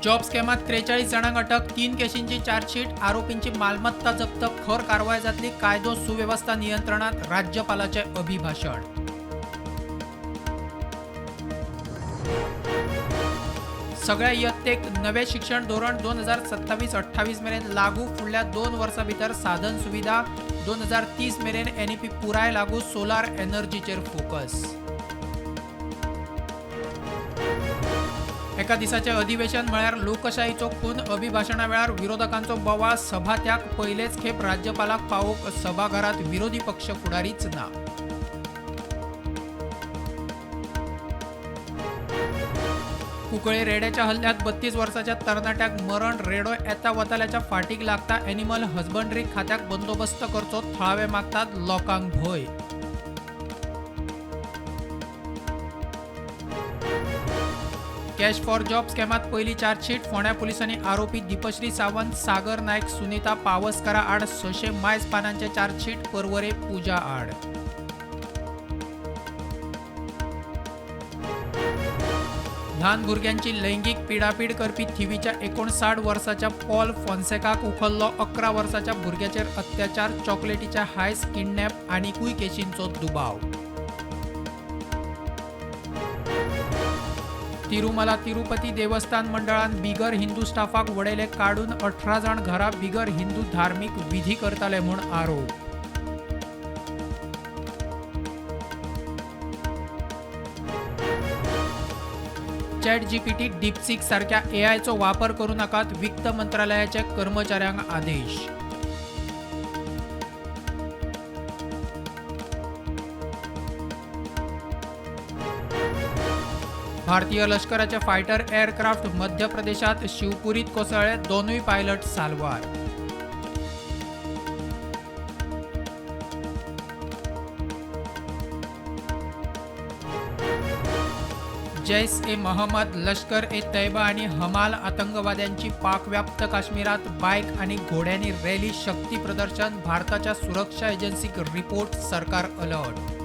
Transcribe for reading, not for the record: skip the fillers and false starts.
Job स्कॅमात 43 जाणांक अटक, 3 केशींची chargesheet, आरोपींची मालमत्ता जप्त, खर कारवाय जातली, कायदो सुवेवस्था नियंत्रणात, राज्यपालाचें अभिभाशण. सगळ्या इयत्तेक नवें शिक्षण धोरण 2027-28 मेरेन लागू, फुडल्या 2 वर्सां भितर साधन सुविधा, 2030 मेरेन एनईपी पुराय लागू, सोलार एनर्जीचेर फोकस. एका दिसाचें अधिवेशन म्हळ्यार लोकशाहीचो खून, अभिभाशणा वेळार विरोधकांचो बोवाळ, सभात्याग, पयलेच खेप राज्यपालाक पावोवंक सभाघरांत विरोधी पक्ष फुडारीच ना. कुंकळे रेड्याच्या हल्ल्यात 32 वर्साच्या तरणाट्याक मरण, रेडो येता वताल्याच्या फाटीक लागता, एनिमल हजबंडरी खात्याक बंदोबस्त करचो, थळावे मागतात, लोकांक भंय. कॅश फॉर जॉब स्कॅमात पयली चार्जशीट, फोंड्या पुलिसांनी आरोपी दीपश्री सावंत, सागर नायक, सुनीता पावसकरा आड 600 मायज पानांचे चार्जशीट, पर्वरे पूजा आड. ल्हान भुरग्यांची लैंगीक पिडापीड करपी थिवीच्या 59 वर्साच्या पॉल फोन्सेकाक उखल्लो, 11 वर्साच्या भुरग्याचेर अत्याचार, चॉकलेटीच्या हायस, किडनॅप आनीकूय केशींचो दुबाव. तिरुमला तिरुपती देवस्थान मंडळान बिगर हिंदू स्टाफाक वडयले काडून, 18 जाण घरा बिगर हिंदू धार्मीक विधी करताले म्हूण आरोप. चॅट जीपीटी, डीपसीक सारक्या एआयचो वापर करूं नाकात, वित्त मंत्रालयाचे कर्मचाऱ्यांक आदेश. भारतीय लश्कराचे फायटर एअरक्राफ्ट मध्य प्रदेशात शिवपुरीत कोसळ्ळे, दोनूय पायलट साल्वार. जैश ए महम्मद, लष्कर ए तैयबा आणि हमाल आतंकवाद्यांची पाकव्याप्त काश्मीरात बायक आणि घोड्यांनी रॅली, शक्ती प्रदर्शन, भारताच्या सुरक्षा एजन्सीक रिपोर्ट, सरकार अलर्ट.